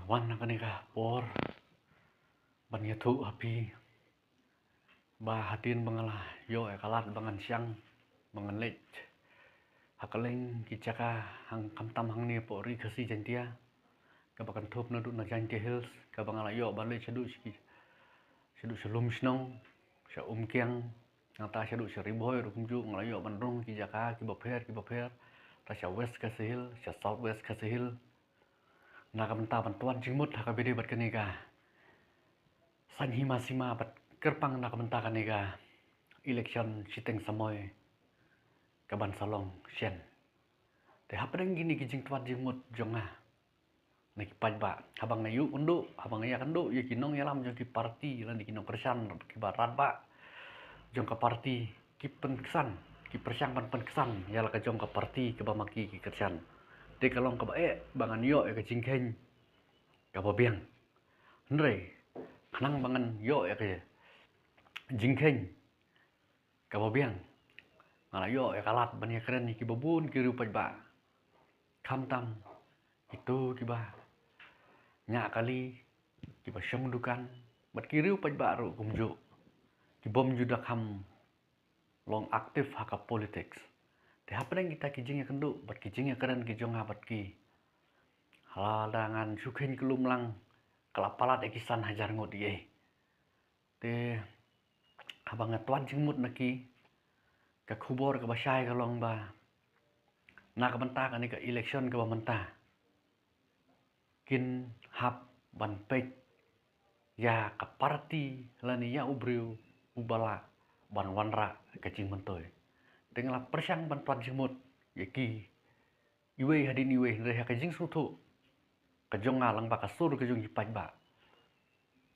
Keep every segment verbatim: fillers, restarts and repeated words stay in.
Wan na kane ka por ban ïathuh ha phi ba hadien ba nga la ïoh ïa ka lad ba ngan shang, ba ngan leit ha kylleng ki jaka hang, khamtam hangne hapoh Ri Khasi Jaiñtia, kaba kynthup naduh na Jaintia Hills, kaba nga la ïoh ban leit shaduh shi, shaduh sha Lumshnong, sha Umkiang, nangta shaduh sha Ri Bhoi ruh kumjuh, nga la ïoh ban rung ki jaka kiba pher kiba pher, ta sha West Khasi Hills, sha South West Khasi Hills. Na ka bynta ban twad jingmut ha kaba ïadei bad kane ka saiñ hima sima bad kyrpang na ka bynta kane ka election shiteng samoi kaban sa long shen. Te hapdeng kine ki jingtwad jingmut jong nga na ki paidbah, haba nga ïakynduh, haba nga ïakynduh ïa ki nongïalam jong ki parti lane ki nongkyrshan kiba radbah jong ka parti, ki pynksan, ki pyrshang ban pynksan ïa la ka jong ka parti kaba ma ki ki kyrshan. Te ka long kaba eh ba ngan ïoh ïa ka jingkheiñ kaba biang. Hynrei khnang ba ngan ïoh ïa ka jingkheiñ kaba biang, nga la ïoh ïa ka lad ban ïakren ïa kiba bun ki riew paidbah, khamtam kito kiba ñiah kali, kiba shong dukan, bad ki riew paidbah ruh kumjuh, kibym ju da kham long active ha ka politics. Te hapdeng kita ki jingïakynduh bad ki jingïakren ki jong nga bad ki, lada ngan shu kheiñ khlem lang, ka la palat ïa ki san hajar ngut ïa. Te haba nga twad jingmut na ki, ka khubor kaba shai ka long ba na ka bynta kane ka election kaba mynta, kin hap ban peit ïa ka parti lane ïa u briew uba lah ban wanrah ka jingmyntoi. Te nga la pyrshang ban twad jingmut ïa ki iwei hadien iwei, hynrei ha ka jingsngewthuh ka jong nga lyngba ka sur ka jong ki paidbah,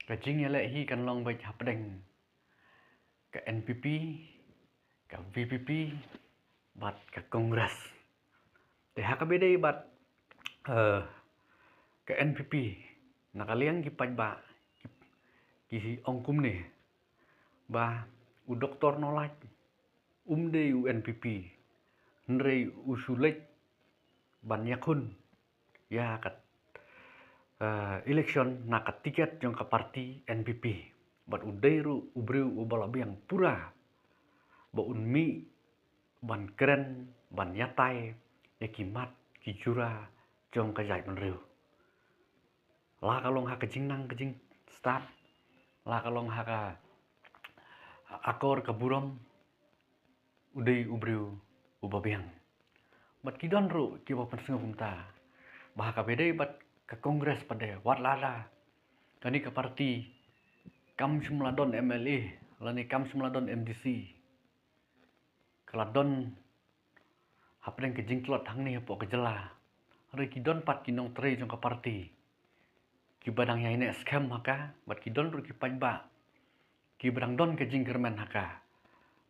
ka jingïaleh hi kan long beit hapdeng ka N P P, ka V P P bad ka Congress. Te ha kaba ïadei bad, eh, ka N P P, na ka liang ki paidbah ki, ki ong kumne ba u Doktor Nolait um dei u N P P, hynrei u shu leit ban ïakhun ïa ka, eh, election na ka tiket jong ka parti N P P. Bad u dei ruh u briew uba la biang pura ba un mih ban kren, ban ïatai ïa ki mat ki jura jong ka jaitbynriew. La ka long ha ka jingnang ka jingstad, la ka long ha ka akor ka burom, u dei u briew uba biang. Bad ki don ruh kiba pynsngew kumta ba ha kaba ïadei bad ka Congress pat de, wat lada kane ka parti kam shym la don M L A lane kam shym la don M D C, ka la don hapdeng ka jingtlot hangne hapoh ka jylla. Hynrei ki don pat ki nongtrei jong ka parti kiba dang ïaineh skhem ha ka, bad ki don ruh ki paidbah kiba dang don ka jingkyrmen ha ka.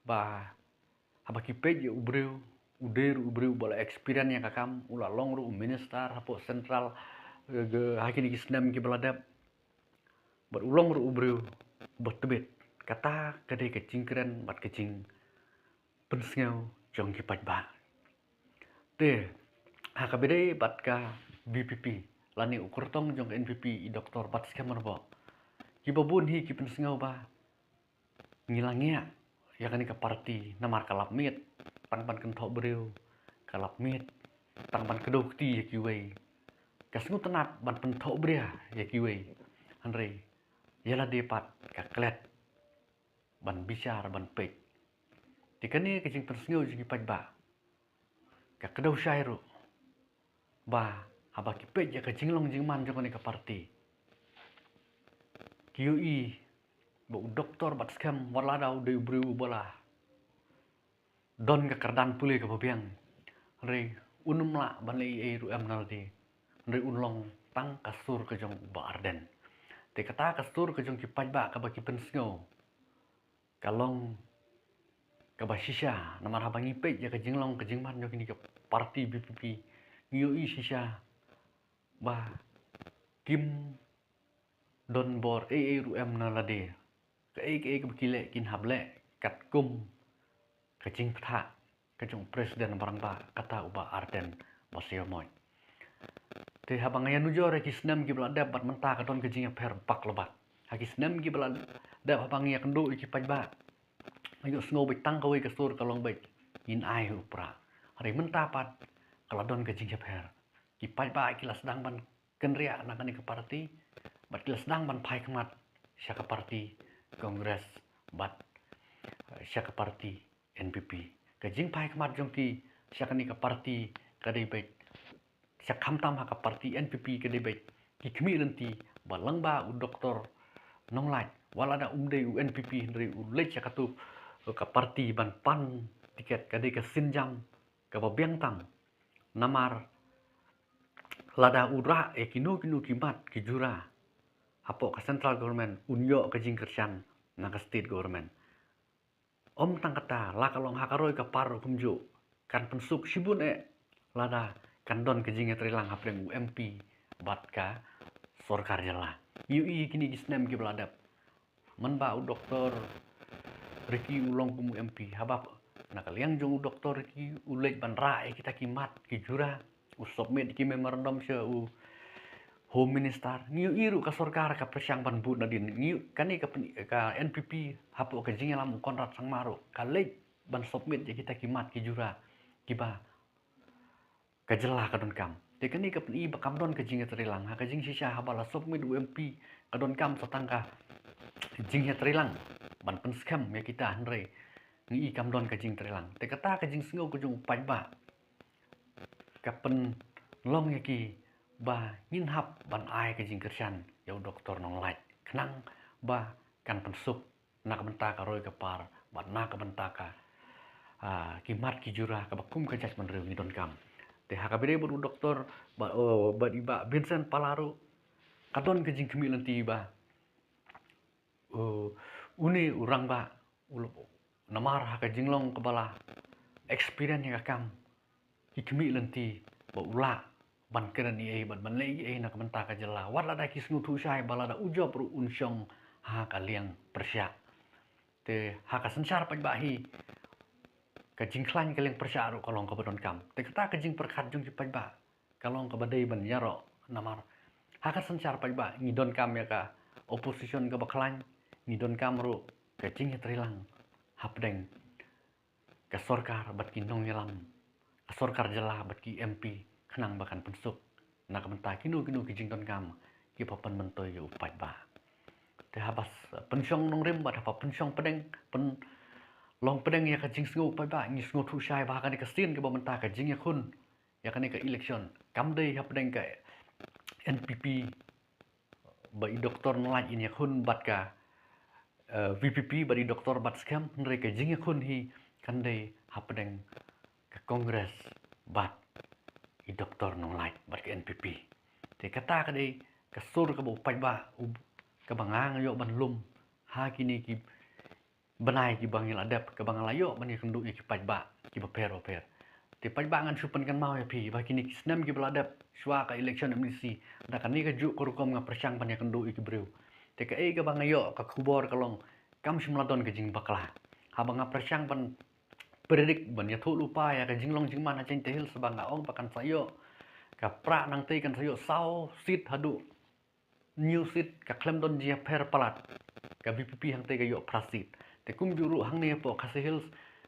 Ba haba ki peit ïa u briew, u dei ruh u briew uba la experience ïa ka kam, u la long ruh u minister hapoh central, eh, ha kine ki snem kiba la dep. Bad u long ruh u briew uba tbit. Kata ka dei ka jingkren bad ka jingpynsngew jong ki paidbah. Te ha kaba ïadei bad ka V P P lane u kyrtong jong ka N P P, i Doktor Batskhem Ringbah, kiba bun hi ki pynsngew ba ngi la ngiah ïa kane ka parti namar ka lap miet tang ban kynthoh briew, ka lap miet tang ban kdew kti ïa kiwei, ka sngewtynnat ban pynthoh bria ïa kiwei. Hynrei ïa lade pat ka klet ban bishar, ban peit. Te kane ka jingpynsngew jong ki paidbah ka kdew shai ruh ba haba ki peit ïa ka jinglong jingman jong kane ka parti, ki ïohi ba u Doktor Batskhem, wat lada u dei u briew uba la don ka kyrdan pule kaba biang, hynrei un ym lah ban leh ei ei ruh em na lade, hynrei un long tang ka sur ka jong u Bah Ardent. Te kata ka sur ka jong ki paidbah kaba ki pynsngew ka long kaba shisha, namar haba ngi peit ïa ka jinglong ka jingman jong kine ki parti V P P, ngi ïohi shisha ba kim don bor ei ei ruh em na lade. Kaei kaei kaba ki leh kin hap leh katkum ka jingpyrta ka jong u President ba rangbah, kata u Bah Ardent Basaiawmoit. Te haba nga ïanujor ïa ki snem kiba la dep bad mynta ka don ka jingïapher bak la bak. Ha ki snem kiba la dep haba nga ïakynduh ïa ki paidbah, nga ïohsngew beit tang kawei ka sur ka long beit, ngin ai ha u Prah. Hynrei mynta pat ka la don ka jingïapher. Ki paidbah ki la sdang ban kynriah na kane ka party bad ki la sdang ban phai khmat sha ka party Congress bad, eh, sha ka party N P P. Ka jingphai khmat jong ki sha kane ka party ka dei beit, sha khamtam ha ka party N P P ka dei beit ki khmih lynti ba lyngba u Doktor Nonglait, wat lada um dei u N P P hynrei u leit sha katu ka party ban pan tiket, ka dei ka sienjam kaba biang tam. Namar lada u rah ïa kino kino ki mat ki jura hapoh ka central government, un ïoh ka jingkyrshan na ka state government. Ym tang kata, la ka long ha ka roi ka par ruh kumjuh, kan pynsuk shibun eh lada kan don ka jingïatreilang hapdeng u M P bad ka sorkar jylla. Ngi ïohi kine ki snem kiba la dep, mynba u Doktor Ricky u long kum u M P, haba na ka liang jong u Doktor Ricky u leit ban rah ïa kita ki mat ki jura, u submit ki memorandum sha u Home Minister. Ngi ïohi ruh ka sorkar ka pyrshang ban bud nadien. Ngi ïohi kane ka pyn-, ka N P P hapoh ka jingïalam u Conrad Sangma ruh ka leit ban submit ïa kita ki mat ki jura kiba ka jylla ka donkam. Te kane ka pyni ba kam don ka jingïatreilang. Ha ka jingshisha haba la submit u M P ka donkam sa tang ka jingïatreilang ban pynskhem ïa kita, hynrei ngi i kam don ka jingtreilang. Te kata ka jingsngew ka jong u paidbah ka pynlong ïa ki ba ngin hap ban ai ka jingkyrshan ïa u Doktor Nonglait khnang ba kan pynsuk na ka bynta ka roi ka par bad na ka bynta ka, ah, ki mat ki jura kaba kum ka jaitbynriew ngi donkam. Te ha kaba ïadei bad u Doktor bad, oh, bad i Bah Vincent Pala ruh ka don ka jingkhmih lynti ba, uh, une u rangbah u la, namar ha ka jinglong kaba la experience ïa ka kam, ki khmih lynti ba u lah ban kren ei ei bad ban leh ei ei na ka bynta ka jylla. Wat lada ki sngewthuh shai ba lada u jop ruh un shong ha ka liang pyrshah. Te ha ka synshar paidbah hi ka jingkhlaiñ ka liang pyrshah ruh ka long kaba donkam. Te kata ka jingpyrkhat jong ki paidbah ka long kaba dei ban ïaroh, namar ha ka synshar paidbah ngi donkam ïa ka opposition kaba khlaiñ, ngi donkam ruh ka jingïatreilang hapdeng ka sorkar bad ki nongïalam, ka sorkar jylla bad ki M P khnang ba kan pynsuk na ka bynta kino kino ki jingdonkam kiba pynmyntoi ïa u paidbah. Te haba pynshong nongrim bad haba pynshong pdeng, pynlong pdeng ïa ka jingsngew u paidbah, ngi sngewthuh shai ba ha kane ka sien kaba mynta ka jingïakhun ïa kane ka election kam dei hapdeng ka N P P ba i Doktor Nonglait in ïakhun bad ka, eh, V P P bad i Doktor Batskhem, hynrei ka jingïakhun hi kan dei hapdeng ka Congress bad i Doktor Nonglait bad ka N P P. Te kata ka dei ka sur kaba u paidbah, u, kaba nga nga ïoh ban lum ha kine ki bnai kiba ngi la dep, kaba nga la ïoh ban ïakynduh ïa ki paidbah kiba pher ba pher. Te paidbah, ngan shu pynkynmaw ïa phi ba kine ki snem kiba la dep shuwa ka election M D C, da kane kajuh ka rukom nga pyrshang ban ïakynduh ïa ki briew. Te kaei kaba nga ïoh ka khubor ka long kam shym la don ka jingbakla. Haba nga pyrshang ban predict, ban ïathuh lypa ïa ka jinglong jingman ha Jaintia Hills, ba nga ong ba kan sa ïoh ka Prah Nangtei kan sa ïoh saw seat haduh hynñiew seat, ka khlem don jingïapher palat. Ka V P P hangtei ka ïoh phra seat. Te kumjuh ruh hangne hapoh Khasi Hills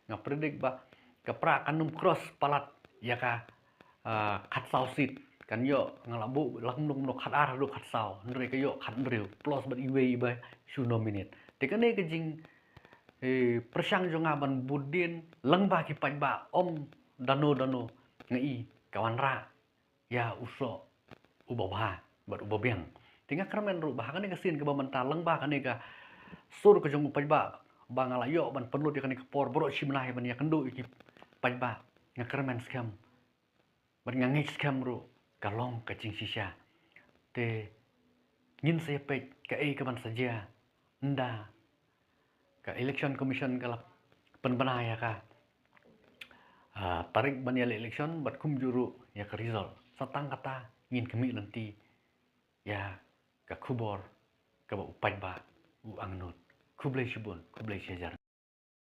nga predict ba ka Prah kan ym cross palat ïa ka, ah, khatsaw seat. Kan ïoh, nga la buh la kumno kumno khatar haduh khatsaw, hynrei ka ïoh khathynriew plus bad iwei iba shu nominate. Te kane ka jing, eh, pyrshang jong nga ban bud dien lyngba ki paidbah, ym dano dano, nga i ka wanrah ïa u soh uba bha bad uba biang. Te nga kyrmen ruh ba ha kane ka sien kaba mynta lyngba kane ka sur ka jong u paidbah ba nga la ïoh ban pynlut ïa kane ka por baroh shi bnai ban ïakynduh ïa ki paidbah, nga kyrmen skhem bad nga ngeit skhem ruh ka long ka jingshisha. Te ngin sa ïa peit kaei kaban sa jia ynda ka Election Commission ka la pynbna ïa ka, ah, tarik ban ïaleh election bad kumjuh ruh ïa ka result. Sa tang kata ngin khmih lynti ïa ka khubor kaba u paidbah u angnud. Khublei shibun, khublei shihajar.